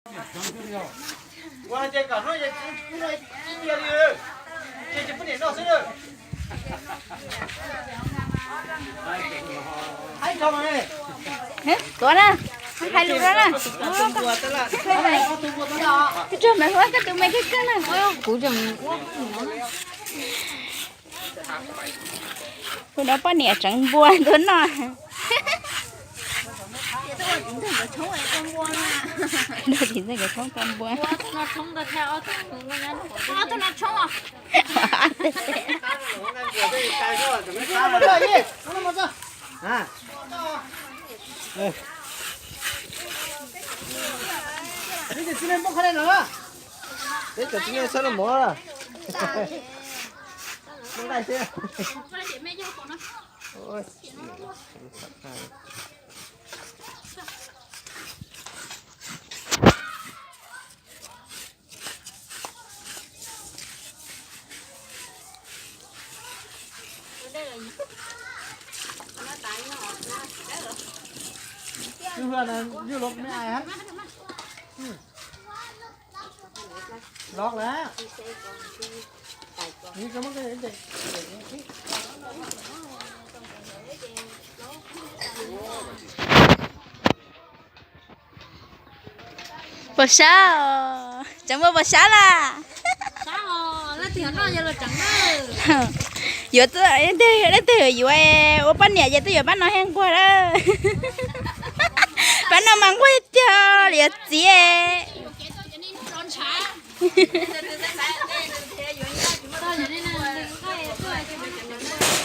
Tuav na, hais lus rau na. Koj rog me huab koj tus me kawg kawg na. Kuv tus no poj niam tseev npua tuaj noj. Tsis ntxeej nkawd tshoob tau npua. Peb cov txiv neej sab los mov. Log lawm. Puas sab os? Tseev npua puas sab lawm? Yuav, leej twg yuav ua poj niam ces twb yuav pab no thiaj nquag lawm. Pab no mas nquag tiag tiag li yuav txiv.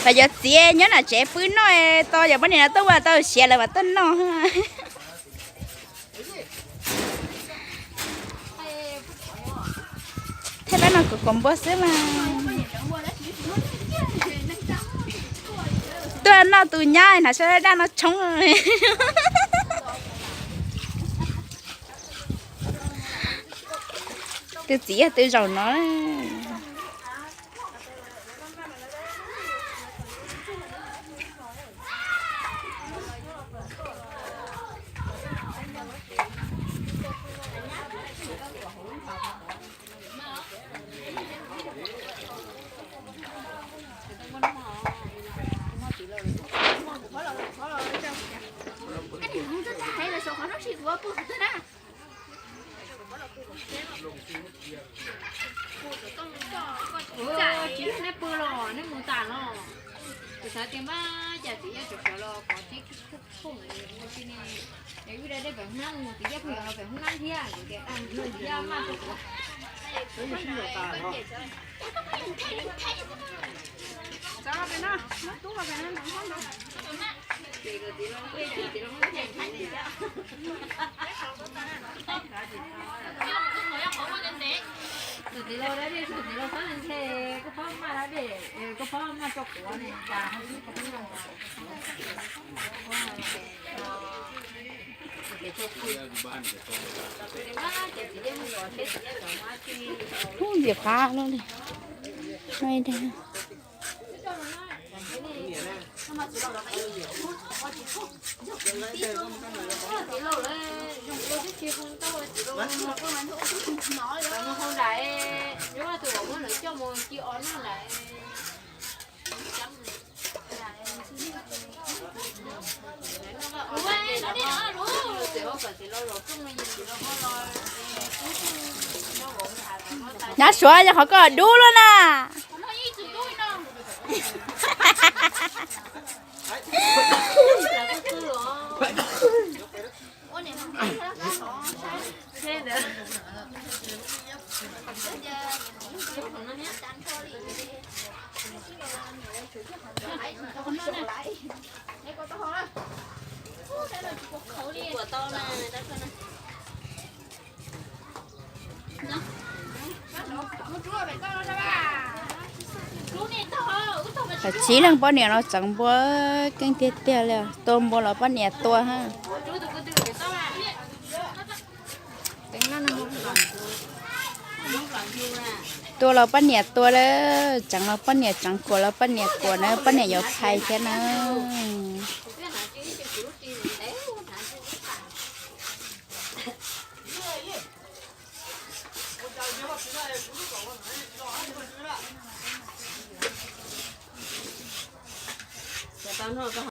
Los yuav txiv nyob nram tsev pw noj, tau yog poj niam no tuaj ua tau siav lawm mas tuaj noj. Thiab pab no kuv kom npua xwb mas. Tuaj noj tus nyab hnav sab daj no tshoob. Tus txiv yog tus zaum no. Tsis yog neb pw los neb mus tas los, kuv xav tias npaj cas txiv yaj sawv sawv los kov teb khoom ua si ne. Wb da dej pem hoob nab mus, txiv yaj pheej yuav los pem hoob nab thiab, kuv tias txiv yaj maj rau kuv. Tus txiv laus dab tsi, tus txiv laus txhob nthe, koj phob maj dab tsi, koj phob maj tso quav ne, cas ho tsis koj phob maj. Ub, ntxim qab no li. Nyab Suav, yog qhov koj dub luaj na. Tau tsib leeg poj niam los tseev npua, keej tiag tiag li. Tua npua los poj niam tua ha. Tua los poj niam tua lawm, tseev los poj niam tseev, kuam los poj niam kuam na, poj niam yuav phais thiab na.